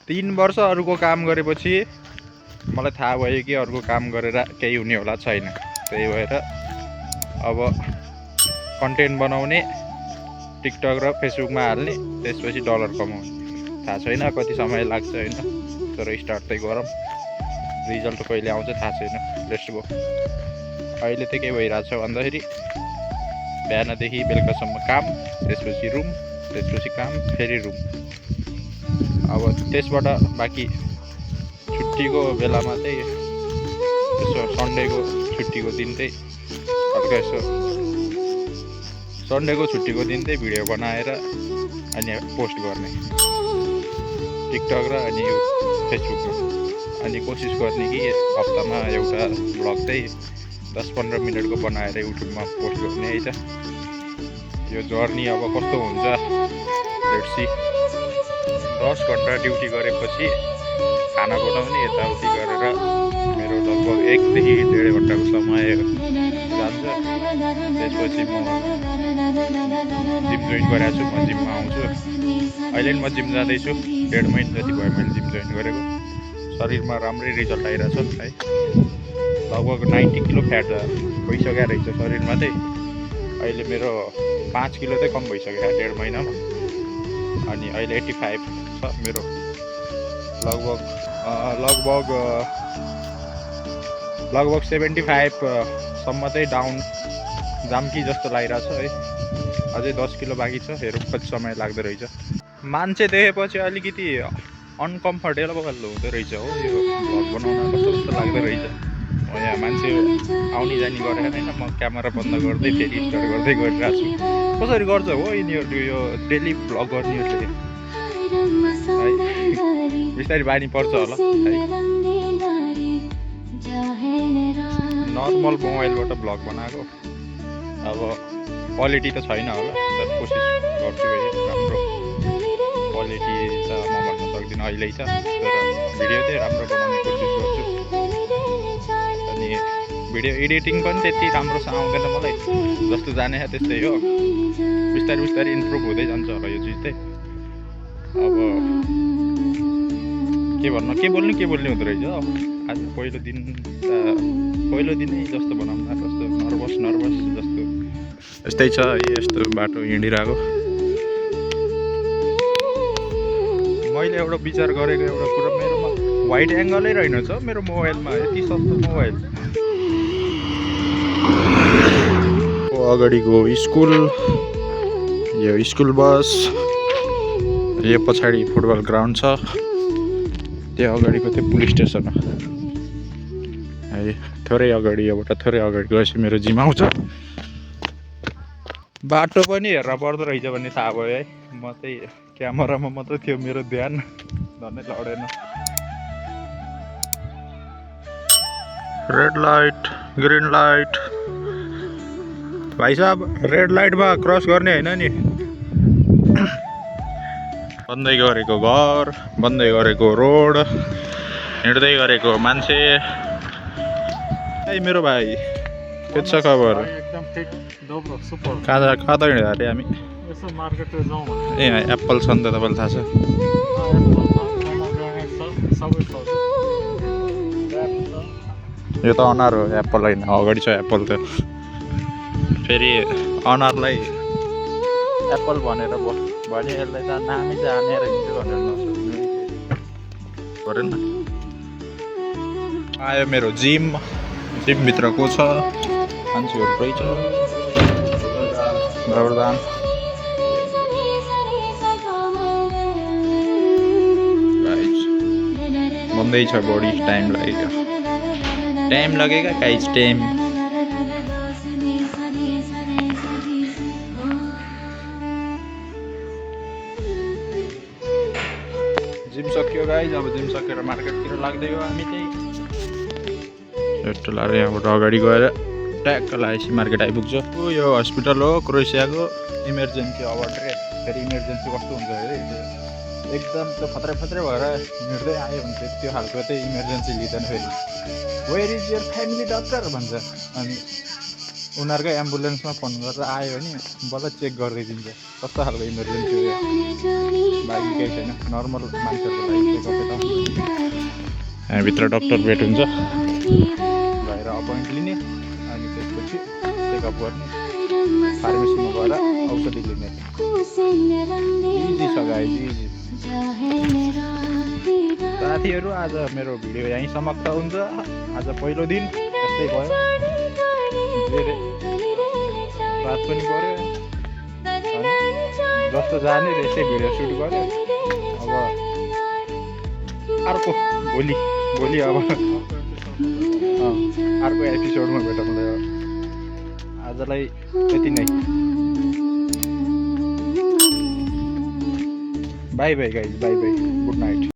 3 वर्ष अरूको काम गरेपछि मलाई थाहा भयो कि अरूको काम गरेर केही हुने होला छैन। त्यही भएर अब कन्टेन्ट बनाउने, टिकटक र फेसबुकमा हाल्ने, त्यसपछि डलर कमाउने। थाहा छैन कति समय लाग्छ होइन, तर स्टार्ट चाहिँ गरौँ। रिजल्ट कहिले आउँछ थाहा छैन। Let's go. अहिले चाहिँ के भइरहेछ भन्दाखेरि बिहानदेखि बेलुकासम्म काम, त्यसपछि रुम, त्यसपछि काम, फेरि रुम। अब त्यसबाट बाँकी छुट्टीको बेलामा चाहिँ यसो सन्डेको छुट्टीको दिन चाहिँ हल्का यसो सन्डेको छुट्टीको दिन चाहिँ भिडियो बनाएर अनि पोस्ट गर्ने टिकटक र अनि यो फेसबुकमा। अनि कोसिस गर्ने कि हप्तामा एउटा भ्लग चाहिँ 10-15 मिनटको बनाएर युट्युबमा पोस्ट गर्ने है त। यो जर्नी अब कस्तो हुन्छ लेट्स सी। 10 घन्टा ड्युटी गरेपछि खाना बनाउने यताउति गरेर मेरो लगभग 1 देखि 1.5 घन्टाको समय जान्छ। त्यसपछि म जिम जोइन गरेको छु, म जिममा आउँछु। अहिले म जिम जाँदैछु, 1.5 महिना जति भयो मैले जिम जोइन गरेको। शरीरमा राम्रै रिजल्ट आइरहेछ है। लगभग 90 किलो फ्याट भइसकेको रहेछ शरीरमा चाहिँ। अहिले मेरो 5 किलो चाहिँ कम भइसक्यो 1.5 महिनामा। अनि अहिले 85 छ मेरो। लगभग 75 सम्म चाहिँ डाउन जाम्की जस्तो लागिरहेछ है। अझै 10 किलो बाँकी छ, हेरौँ कति समय लाग्दो रहेछ। मान्छे देखेपछि अलिकति अनकम्फर्टेबल हुँदो रहेछ हो। यो भ्लग बनाउन कस्तो कस्तो लाग्दो रहेछ। यहाँ मान्छे आउने जाने गरेर होइन, म क्यामेरा बन्द गर्दै फेरि स्टार्ट गर्दै गरिरहेको छु। कसरी गर्छ हो यिनीहरू यो डेली भ्लग गर्नेहरूले है? बिस्तारै बानी पर्छ होला है। नर्मल मोबाइलबाट भ्लग बनाएको, अब क्वालिटी त छैन होला, तर कोसिस गर्छु है राम्रो। क्वालिटी त म भन्न सक्दिनँ अहिले छ, तर भिडियो चाहिँ राम्रो बनाउने कोसिस गर्छु। अनि भिडियो एडिटिङ पनि त्यति राम्रोसँग आउँदैन मलाई, जस्तो जाने त्यस्तै हो। बिस्तारै बिस्तारै इम्प्रुभ हुँदै जान्छ होला यो चिज चाहिँ। अब के बोल्ने हुँदो रहेछ आज पहिलो दिनै जस्तो भनौँ न, जस्तो नर्भस जस्तो यस्तै छ है। यस्तो बाटो हिँडिरहेको। मैले एउटा विचार गरेको एउटा कुरा, मेरोमा वाइड एङ्गलै रहेनछ मेरो मोबाइलमा। यति सस्तो मोबाइल। अगाडिको स्कुल, यो स्कुल बस, यो पछाडि फुटबल ग्राउन्ड छ, त्यो अगाडिको त्यो पुलिस स्टेसन हो है। थोरै अगाडि, यहाँबाट थोरै अगाडि गएपछि मेरो जिम आउँछ। बाटो पनि हेर्न पर्दो रहेछ भन्ने थाहा भयो है। म चाहिँ क्यामेरामा मात्रै थियो मेरो ध्यान, धन्नै लडेन। Red light, green light. भाइ साहब, रेड लाइटमा क्रस गर्ने होइन नि। बन्दै गरेको घर, बन्दै गरेको रोड, हिँड्दै गरेको मान्छे। मेरो भाइ के छ खबर? एकदम ठिक, dobro, सुपर। कहाँ हिँड्दा अरे हामी? यसो मार्केटतिर जाउँ भने। ए एप्पल छ नि त, तपाईँलाई थाहा छ? सबै छ। यो त अनार हो, एप्पल होइन। अगाडि छ एप्पल त। फेरि अनारलाई एप्पल भनेर भने यसलाई त नामै जानेर हिँड्छु भनेर नसोच्नु परेन। आयो मेरो जिमभित्र को छ? मान्छेहरू पुरै छ। गौरदान बन्दैछ बडी। टाइम लगेगा गाइस, टाइम। जिम सक्यो गाइस। अब जिम सकेर मार्केटतिर लाग्दै हो हामी चाहिँ। यहाँबाट अगाडि गएर ट्याक्क लागेपछि मार्केट आइपुग्छ। यो हस्पिटल हो क्रोएसियाको, इमर्जेन्सी अवार्ड रे। फेरि इमर्जेन्सी कस्तो हुन्छ अरे, एकदम त्यो फत्रै भएर हिँड्दै आयो भने चाहिँ त्यो खालको चाहिँ इमर्जेन्सी लिँदैन। फेरि where is your family doctor भन्छ। अनि उनीहरूकै एम्बुलेन्समा फोन गरेर आयो भने बल्ल चेक गरिदिन्छ कस्तो खालको इमर्जेन्सी हो। बाँकी केही छैन, नर्मल मान्छेहरूको लागि चेकअप यता यहाँभित्र डक्टर भेट हुन्छ, गएर अपोइन्ट लिने अनि त्यसपछि चेकअप गर्ने, फार्मेसीमा गएर औषधि लिने। इजी छ गाइज, इजी। साथीहरू आज मेरो भिडियो यहीँ समाप्त हुन्छ। आज पहिलो दिन यस्तै भयो, धेरै रात पनि पऱ्यो अनि जस्तो जाने त्यस्तै भिडियो सुट गऱ्यो। अब अर्को भोलि अब अर्को एपिसोडमा भेटौँला। आजलाई यति नै, by by guys, by by, good night.